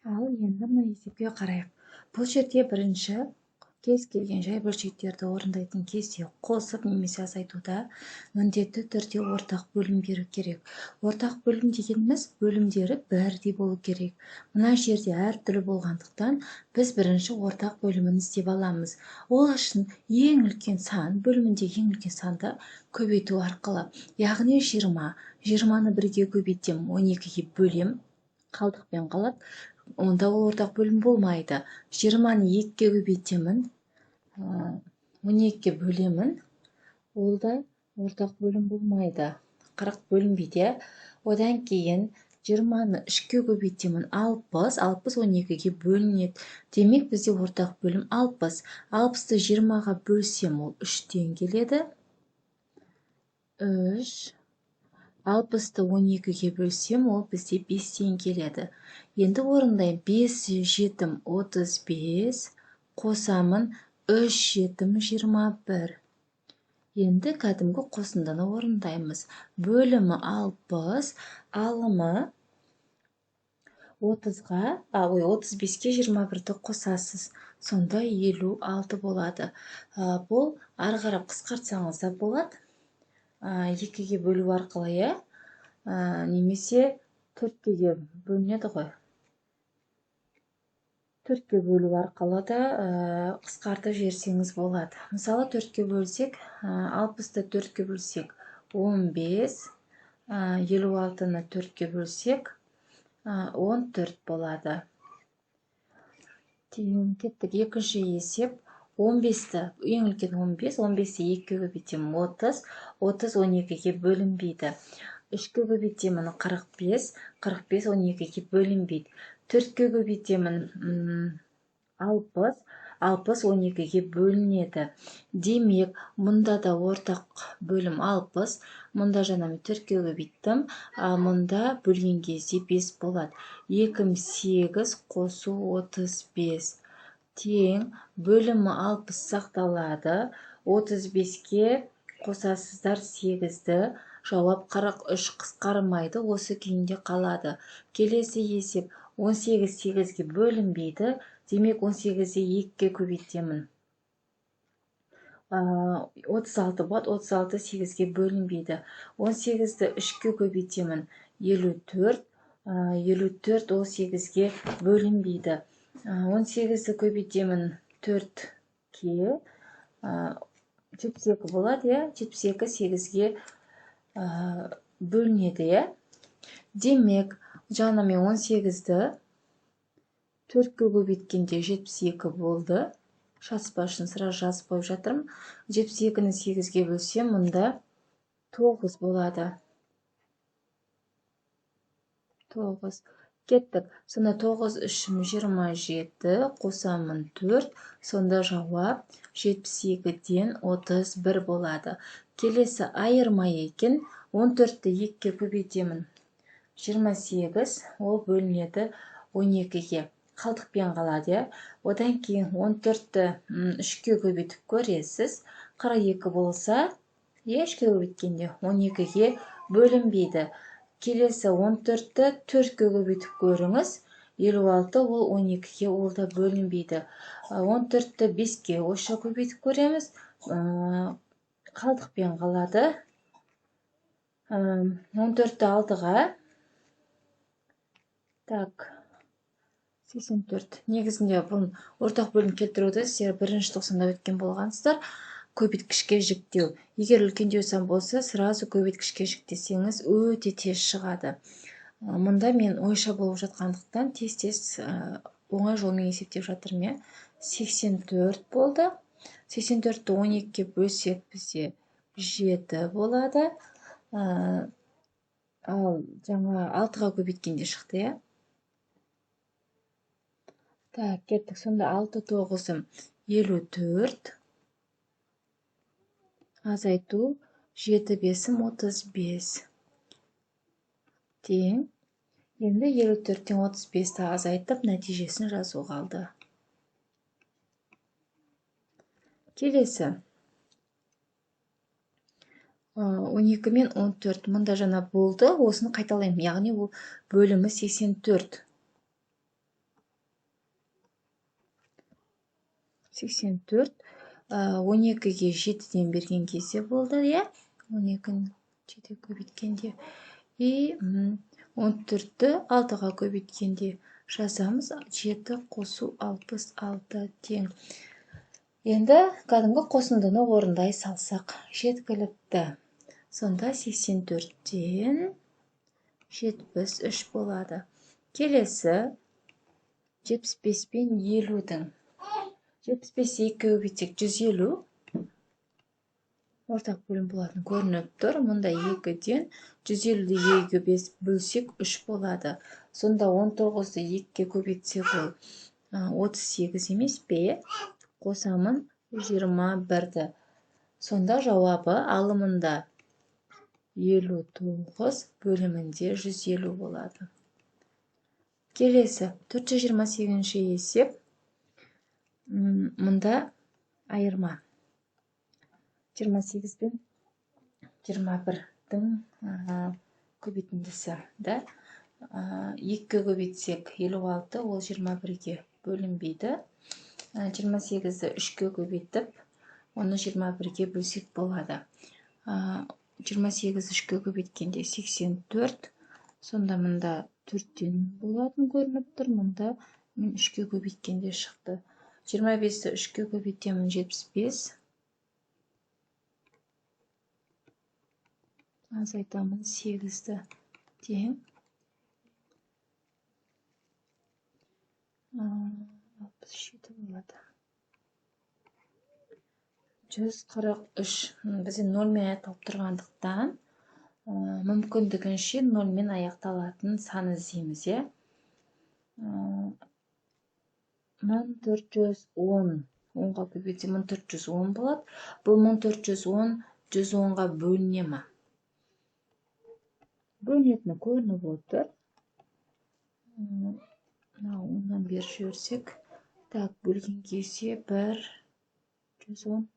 Ал енді мына есепке қарайық. Бұл жерде бірінші кез келген жай бөлшектерді орындайтын кезде қосып немесе азайтуда міндетті түрде ортақ бөлім беру керек. Ортақ бөлім дегеніміз бөлімдері бірдей болу керек. Мына жерде әртүрлі болғандықтан біз бірінші ортақ бөлімін іздеп аламыз. Ол үшін ең үлкен сан, бөліміндегі ең үлкен санды көбейту арқылы, яғни 20. 20-ны бірге көбейтем, 12-ге бөлем, қалдықпен қалады. Онда ол ортақ бөлім болмайды. 20-ны 2-ге көбейтемін, 12-ге бөлемін, ол да ортақ бөлім болмайды. 40 бөлінбейді, иә. Одан кейін 20-ны 3-ке көбейтемін, 60, 60 12-ге бөлінеді. Демек, бізде ортақ бөлім 60. 60-ты 20-ға бөлсем, ол 3-тен келеді. 3. 60-ты 12-ге бөлсем, ол бізде 5-тен келеді. Енді орындаймын. 5 жетім 35, қосамын 3 жетім 21. Енді кәдімгі қосындыны орындаймыз. Бөлімі 60, алымы 35-ке 21-ді қосасыз. Сонда 56 болады. Бұл ары қарап қысқартсаңыз да болады. 2-ге бөлу арқылы, иә? Немесе 4-ке де бөлінеді ғой. 4-ке бөлу арқылы да қысқартып жіберсеңіз болады. Мысалы, 4-ке бөлсек, 60-ты 4-ке бөлсек, 15, 56-ны 4-ке бөлсек, 14 болады. Тең кеттік. Екінші есеп. 15-ті, ең үлкен 15, 15-ті 2-ге көбейтемін, 30, 30 12-ге бөлінбейді. 3-ке көбейтемін, 45, 45 12-ге бөлінбейді. 4-ке көбейтемін, 60, 60 12-ге бөлінеді. Демек, мұнда да ортақ бөлім 60, мұнда жаңа мен 4-ке көбейттім, мұнда бөлген кезде 5 болады. 2 8 қосу 35. Тең бөлімі 60 сақталады. 35-ке қосасыздар 8-ді, жауап 43, қысқармайды, осы күйінде қалады. Келесі есеп 18 8-ге бөлінбейді, демек 18-ді 2-ге көбейтемін. 36 болады, 36 8-ге бөлінбейді. 18-ді 3-ке көбейтемін, 54, 54 ол 8-ге бөлінбейді. 18-ді көбейтемін 4-ке, 72 болады, иә? 72 8-ге бөлінеді, иә? Демек, жаңа мен 18-ді 4-ке көбейткенде 72 болды. Шатыспа үшін сразу жазып қойып жатырмын. 72-ні 8-ге бөлсем, мұнда 9 болады. 9. Кеттік. Сонда 9 үшім 27, қосамын 4, сонда жауап 72-ден 31 болады. Келесі айырма екен, 14-ті 2-ге көбейтемін. 28, ол бөлінеді 12-ге. Қалдықпен қалады, иә? Одан кейін 14-ті 3-ке көбейтіп көресіз. 42 болса, иә, 3-ке көбейткенде 12-ге бөлінбейді. Келесі 14-ті 4-ке көбейтіп көріңіз. 56 ол 12-ге, ол да бөлінбейді. 14-ті 5-ке ойша көбейтіп көреміз. Қалдықпен қалады. 14-ті 6-ға. Так, 84. Негізінде бұны ортақ бөлім келтіруді сіздер бірінші тоқсанда өткен болғансыздар. Көбейткішке жіктеу. Егер үлкендеу сан болса, сразу көбейткішке жіктесеңіз өте тез шығады. Мұнда мен ойша болып жатқандықтан тез-тез оңай жолмен есептеп жатырмын, иә. 84 болды. 84-ті 12-ге бөлсек бізде 7 болады. Ал жаңа 6-ға көбейткенде шықты, иә. Так, кеттік. Сонда 6 тоғызым 54. Азайту 7 бесім 35. Тең. Енді 54-тен 35-ті азайтып, нәтижесін жазу қалды. Келесі. 12 мен 14. Мұнда жаңа болды, осыны қайталаймын. Яғни ол бөлімі 84. 84, 12-ге 7-ден берген кезде болды, иә? 12-ні 7-ге көбейткенде. И 14-ті 6-ға көбейткенде жазамыз. 7 қосу 66 тең. Енді кәдімгі қосындыны орындай салсақ жеткілікті. Сонда 84-тен 73 болады. Келесі 75 пен 50-дің. 75 2-ге көбейтсек 150. Ортақ бөлім болатын көрініп тұр. Мұнда 2-ден 150-ді 2-ге бөлсек 3 болады. Сонда 19-ды 2-ге көбейтсек ол 38 емес пе? Қосамын 21-ді. Сонда жауабы алымында 59, бөлімінде 150 болады. Келесі 428-ші есеп. Мұнда айырма 28 пен 21-дің көбейтіндісі, да? 2-ге көбейтсек 56, ол 21-ге бөлінбейді. 28-ді 3-ге көбейтіп, оны 21-ге бөлсек болады. 28-ді 3-ге көбейткенде 84, сонда мұнда 4-тен болатын көрініп тұр, мұнда мен 3-ге көбейткенде шықты. 25-ті 3-ге көбейтемін 75. Азайтамын 8-ді тең. 67 болады. 143. Бізде 0-мен аяқталып тұрғандықтан, мүмкіндігінше 0-мен аяқталатын сан іздейміз, иә? 1410. 10-ға көбейтсе 1410 болады. Бұл 1410 110-ға бөліне ма? Бөлінетіні көрініп отыр. Мынау 10-нан бері жіберсек, так, бөлген кезде 1, 110,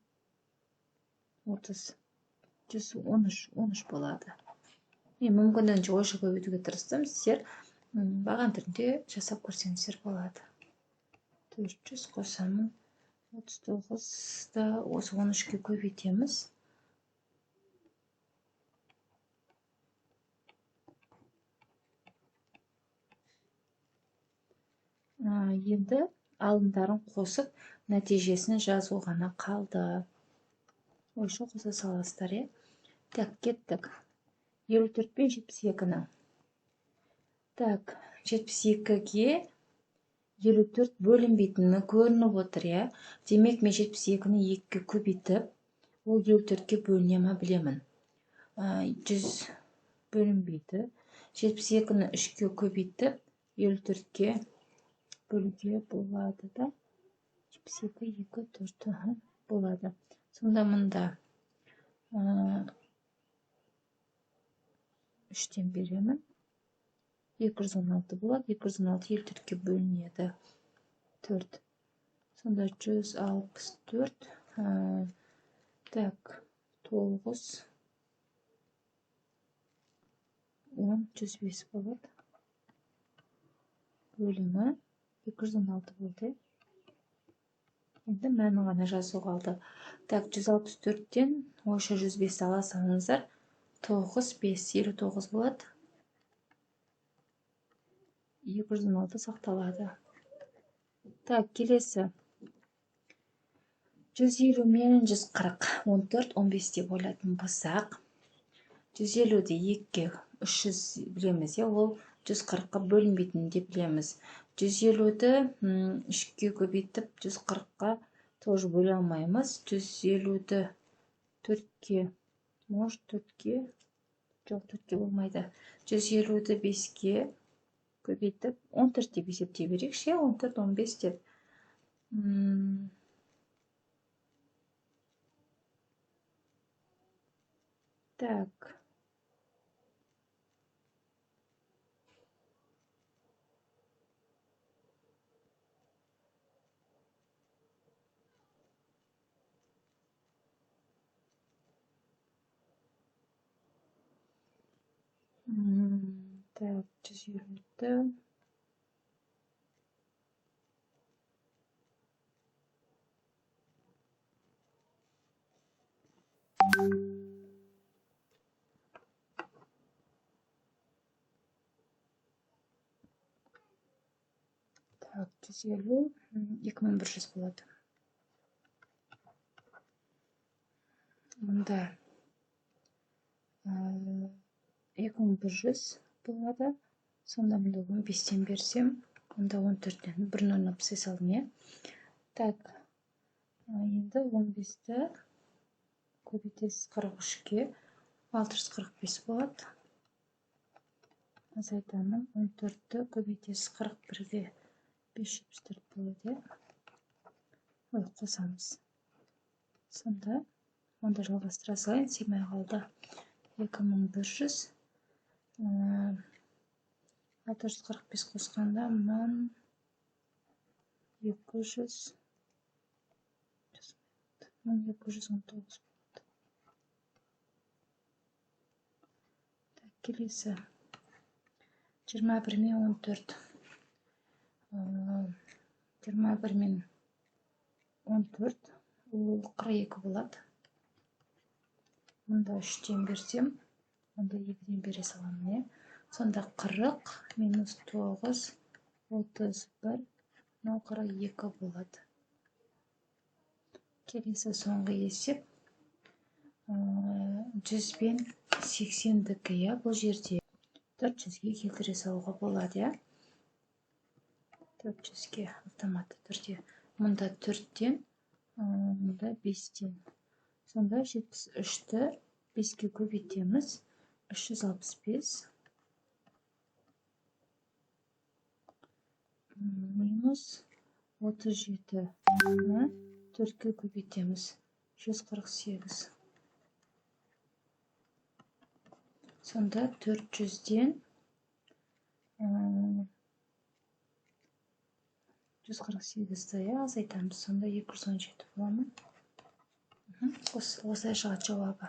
30, 113, 13 болады. Мен мүмкіндігінше ойша көбейтуге тырыстым. Сіздер баған түрінде жасап көрсеңіздер болады. 400 қосамын 39-ды осы 13-ке көбейтеміз. Енді алымдарын қосып, нәтижесін жазу ғана қалды. Ойша қоса саласыздар, е? Так, кеттік. 54 пен 72-ні. Так, 72-ге 54 бөлінбейтіні көрініп отыр, е? Демек, мен 72-ні 2-ге көбейтіп, ол 54-ке бөліне ма білемін. 100 бөлінбейді. 72-ні 3-ке көбейтіп, 54-ке бөлуге болады да. 72, 2, 4, болады. Сонда мұнда 3-тен беремін. 216 болады. 216 54-ке бөлінеді. 4. Сонда 164. Так, 9, 10, 105 болады. Бөлімі 216 болды. Енді мәні ғана жазу қалды. Так, 164-тен ойша 105 ала салыңыздар. 9, 5, 59 болады. 216 сақталады. Так, келесі. 150 мен 140, 14, 15 деп ойлайтын болсақ, 150-ді 2-ге 300 білеміз, ол 140-қа бөлінбейтінін де білеміз. 150-ді 3-ке көбейтіп 140-қа тоже бөле алмаймыз. 150-ді 4-ке, может 4-ке, жоқ 4-ке болмайды. 150-ді 5-ке көбейтіп 14 деп есептей берейікші, 14, 15 деп. Так. Так, 150-ді. Так, 150, 2100 болады. Мұнда 2100 болады. Сонда мұнда 15-тен берсем, онда 14-тен бір нөлін алып тастай салдым, иә. Так, енді 15-ті көбейтесіз 43-ке, 645 болады. Азайтамын, 14-ті көбейтесіз 41-ге, 574 болады, иә. Ой, қосамыз. Сонда онда жалғастыра салайын, сыймай қалды. 2100, 645 қосқанда 1200, 1219 болады. Так, келесі 21 мен 14. 21 мен 14, ол 42 болады. Мұнда 3-тен берсем, онда 2-ден бере саламын, иә. Сонда 40 минус 9, 31, мынау 42 болады. Келесі соңғы есеп 100 бен 80-дікі, иә, бұл жерде 400-ге келтіре салуға болады, иә. 400-ге автоматты түрде. Мұнда 4-тен, мұнда 5-тен. Сонда 73-ті 5-ке көбейтеміз. 365 минус 37-ні 4-ке көбейтеміз. 148. Сонда 400-ден 148-ді, иә, азайтамыз. Сонда 217 бола ма? Осылай шығады жауабы.